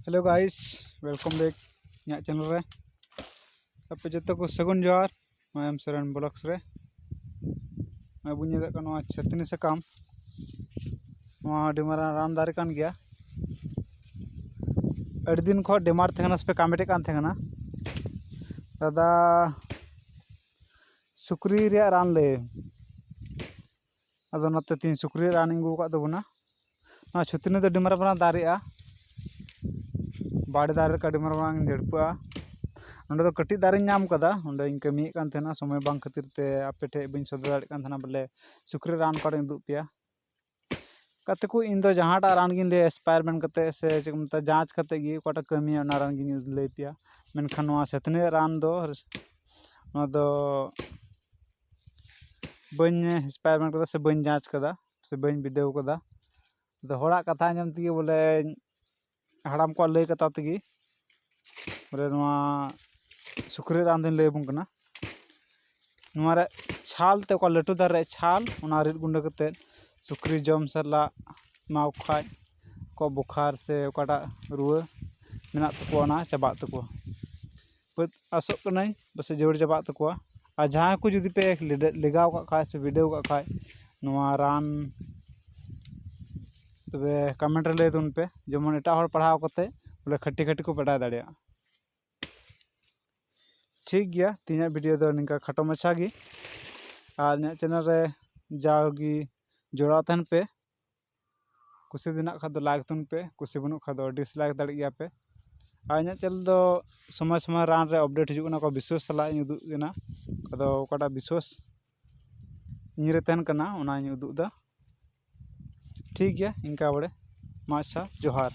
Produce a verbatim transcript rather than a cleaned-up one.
Hello guys, welcome back ᱤᱧᱟᱹᱜ channel ᱨᱮ᱾ ᱟᱯᱮ ᱡᱚᱛᱚ ᱠᱚ ᱥᱟᱹᱜᱩᱱ ᱡᱚᱦᱟᱨ᱾ ᱱᱚᱣᱟ ᱮᱢ ᱥᱚᱨᱮᱱ ᱵᱞᱚᱜᱥ ᱨᱮ ᱱᱚᱜᱼᱚᱭ ᱵᱚᱱ ᱧᱮᱞᱮᱫ ᱠᱟᱱ ᱱᱚᱣᱟ ᱪᱷᱟᱹᱛᱱᱤ ᱥᱟᱠᱟᱢ, ᱱᱚᱣᱟ ᱟᱹᱰᱤ ᱢᱟᱨᱟᱝ ᱨᱟᱱ ᱫᱟᱨᱮ ᱠᱟᱱ ᱜᱮᱭᱟ᱾ ᱟᱹᱰᱤ ᱫᱤᱱ ᱠᱷᱚᱱ ᱰᱤᱢᱟᱱᱰ ᱛᱟᱦᱮᱸ ᱠᱟᱱᱟ ᱥᱮᱯᱮ ᱠᱟᱢᱮᱱᱴᱮᱫ ᱠᱟᱱ ᱛᱟᱦᱮᱸ ᱠᱟᱱᱟ, ᱫᱟᱫᱟ ᱥᱩᱠᱨᱤ ᱨᱮᱭᱟᱜ ᱨᱟᱱ ᱞᱟᱹᱭ᱾ ᱟᱫᱚ ᱱᱚᱛᱮ ᱛᱤᱦᱤᱧ ᱥᱩᱠᱨᱤ ᱨᱟᱱ ᱤᱧ ᱟᱹᱜᱩ ᱟᱠᱟᱫ ᱛᱟᱵᱚᱱᱟ᱾ ᱱᱚᱣᱟ ᱪᱷᱟᱹᱛᱱᱤ ᱫᱚ ᱟᱹᱰᱤ ᱢᱟᱨᱟᱝ ᱢᱟᱨᱟᱝ ᱫᱟᱨᱮᱜᱼᱟ, ᱵᱟᱲᱮ ᱫᱟᱨᱮ ᱞᱮᱠᱟ ᱟᱹᱰᱤ ᱢᱟᱨᱟᱝ ᱢᱟᱨᱟᱝ ᱡᱟᱹᱲᱯᱟᱹᱜᱼᱟ᱾ ᱱᱚᱸᱰᱮ ᱫᱚ ᱠᱟᱹᱴᱤᱡ ᱫᱟᱨᱮᱧ ᱧᱟᱢ ᱠᱟᱫᱟ, ᱚᱸᱰᱮᱧ ᱠᱟᱹᱢᱤᱭᱮᱫ ᱠᱟᱱ ᱛᱟᱦᱮᱱᱟ, ᱥᱚᱢᱚᱭ ᱵᱟᱝ ᱠᱷᱟᱹᱛᱤᱨ ᱛᱮ ᱟᱯᱮ ᱴᱷᱮᱡ ᱵᱟᱹᱧ ᱥᱚᱫᱚᱨ ᱫᱟᱲᱮᱭᱟᱜ ᱠᱟᱱ ᱛᱟᱦᱮᱱᱟ ᱵᱚᱞᱮ ᱥᱩᱠᱨᱤ ᱨᱟᱱ ᱚᱠᱟᱨᱮᱧ ᱩᱫᱩᱜ ᱯᱮᱭᱟ᱾ ᱜᱟᱛᱮ ᱠᱚ, ᱤᱧ ᱫᱚ ᱡᱟᱦᱟᱸᱴᱟᱜ ᱨᱟᱱ ᱜᱤᱧ ᱞᱟᱹᱭᱟ, ᱮᱠᱥᱯᱟᱭᱟᱨᱢᱮᱱᱴ ᱠᱟᱛᱮ ᱥᱮ ᱪᱮᱫ ᱠᱚ ᱢᱮᱛᱟᱜᱼᱟ, ᱡᱟᱸᱪ ᱠᱟᱛᱮ ᱜᱮ ᱚᱠᱟᱴᱟᱜ ᱠᱟᱹᱢᱤᱭᱟ ᱚᱱᱟ ᱨᱟᱱ ᱜᱤᱧ ᱞᱟᱹᱭ ᱯᱮᱭᱟ᱾ ᱢᱮᱱᱠᱷᱟᱱ ᱱᱚᱣᱟ ᱪᱷᱟᱹᱛᱱᱤ ᱨᱟᱱ ᱫᱚ, ᱱᱚᱣᱟ ᱫᱚ ᱵᱟᱹᱧ ᱮᱠᱥᱯᱟᱭᱟᱨᱢᱮᱱᱴ ᱠᱟᱫᱟ ᱥᱮ ᱵᱟᱹᱧ ᱡᱟᱸᱪ ᱠᱟᱫᱟ ᱥᱮ ᱵᱟᱹᱧ ᱵᱤᱰᱟᱹᱣ ᱠᱟᱫᱟ᱾ ᱟᱫᱚ ᱦᱚᱲᱟᱜ ᱠᱟᱛᱷᱟ ᱟᱸᱡᱚᱢ ᱛᱮᱜᱮ ᱵᱚᱞᱮ, ᱦᱟᱲᱟᱢ ᱠᱚᱣᱟᱜ ᱞᱟᱹᱭ ᱠᱟᱛᱷᱟ ᱛᱮᱜᱮ ᱵᱚᱞᱮ ᱱᱚᱣᱟ ᱥᱩᱠᱨᱤ ᱨᱟᱱ ᱫᱚᱧ ᱞᱟᱹᱭ ᱟᱵᱚᱱ ᱠᱟᱱᱟ᱾ ᱱᱚᱣᱟ ᱨᱮ ᱪᱷᱟᱞ ᱛᱮ, ᱚᱠᱟ ᱞᱟᱹᱴᱩ ᱫᱟᱨᱮ ᱨᱮ ᱪᱷᱟᱞ, ᱚᱱᱟ ᱨᱤᱫ ᱜᱩᱸᱰᱟᱹ ᱠᱟᱛᱮᱫ ᱥᱩᱠᱨᱤ ᱡᱚᱢ ᱥᱟᱞᱟᱜ ᱮᱢᱟ ᱠᱚ ᱠᱷᱟᱡ ᱠᱚ ᱵᱩᱠᱷᱟᱨ ᱥᱮ ᱚᱠᱟᱴᱟᱜ ᱨᱩᱣᱟᱹ ᱢᱮᱱᱟᱜ ᱛᱟᱠᱚᱣᱟ ᱚᱱᱟ ᱪᱟᱵᱟᱜ ᱛᱟᱠᱚᱣᱟ᱾ ᱯᱟᱹᱛ-, ᱟᱥᱚᱜ ᱠᱟᱹᱱᱟᱹᱧ ᱯᱟᱥᱮᱡ ᱡᱳᱨ ᱪᱟᱵᱟᱜ ᱛᱟᱠᱚᱣᱟ᱾ ᱟᱨ ᱡᱟᱦᱟᱸᱭ ᱠᱚ ᱡᱩᱫᱤ ᱯᱮ ᱞᱮᱰ-, ᱞᱮᱜᱟᱣ ᱠᱟᱜ ᱠᱷᱟᱡ ᱥᱮ ᱵᱤᱰᱟᱹᱣ ᱠᱟᱜ ᱠᱷᱟᱡ ᱱᱚᱣᱟ ᱨᱟᱱ, ᱛᱚᱵᱮ ᱠᱚᱢᱮᱱᱴ ᱨᱮ ᱞᱟᱹᱭ ᱛᱟᱵᱚᱱ ᱯᱮ, ᱡᱮᱢᱚᱱ ᱮᱴᱟᱜ ᱦᱚᱲ ᱯᱟᱲᱦᱟᱣ ᱠᱟᱛᱮ ᱵᱚᱞᱮ ᱠᱷᱟᱹᱴᱤ ᱠᱷᱟᱹᱴᱤ ᱠᱚ ᱵᱟᱰᱟᱭ ᱫᱟᱲᱮᱭᱟᱜᱼᱟ᱾ ᱴᱷᱤᱠ ᱜᱮᱭᱟ, ᱛᱮᱦᱮᱧᱟᱜ ᱵᱷᱤᱰᱤᱭᱳ ᱫᱚ ᱱᱤᱝᱠᱟ ᱠᱷᱟᱴᱚ ᱢᱟᱪᱷᱟ ᱜᱮ᱾ ᱟᱨ ᱤᱧᱟᱹᱜ ᱪᱮᱱᱮᱞ ᱨᱮ ᱡᱟᱣᱜᱮ ᱡᱚᱲᱟᱣ ᱛᱟᱦᱮᱱ ᱯᱮ᱾ ᱠᱩᱥᱤ ᱢᱮᱱᱟᱜ ᱠᱷᱟᱡ ᱫᱚ ᱞᱟᱭᱤᱠ ᱛᱟᱵᱚᱱ ᱯᱮ, ᱠᱩᱥᱤ ᱵᱟᱹᱱᱩᱜ ᱠᱷᱟᱡ ᱫᱚ ᱰᱤᱥᱞᱟᱭᱤᱠ ᱫᱟᱲᱮᱜ ᱜᱮᱭᱟ ᱯᱮ᱾ ᱟᱨ ᱤᱧᱟᱹᱜ ᱪᱮᱱᱮᱞ ᱫᱚ ᱥᱚᱢᱚᱭ ᱥᱚᱢᱚᱭ ᱨᱟᱱ ᱨᱮ ᱟᱯᱰᱮᱴ ᱦᱤᱡᱩᱜ ᱠᱟᱱᱟ, ᱚᱠᱟ ᱵᱤᱥᱣᱟᱥ ᱥᱟᱞᱟᱜ ᱤᱧ ᱩᱫᱩᱜ ᱠᱟᱱᱟ, ᱟᱫᱚ ᱚᱠᱟᱴᱟᱜ ᱵᱤᱥᱣᱟᱥ ᱤᱧ ᱨᱮ ᱛᱟᱦᱮᱱ ᱠᱟᱱᱟ ᱚᱱᱟᱧ ᱩᱫᱩᱜ ᱮᱫᱟ᱾ ᱴᱷᱤᱠ ᱜᱮᱭᱟ, ᱤᱱᱠᱟ ᱵᱚᱞᱮ᱾ ᱢᱟ ᱟᱪᱪᱷᱟ, ᱡᱚᱦᱟᱨ᱾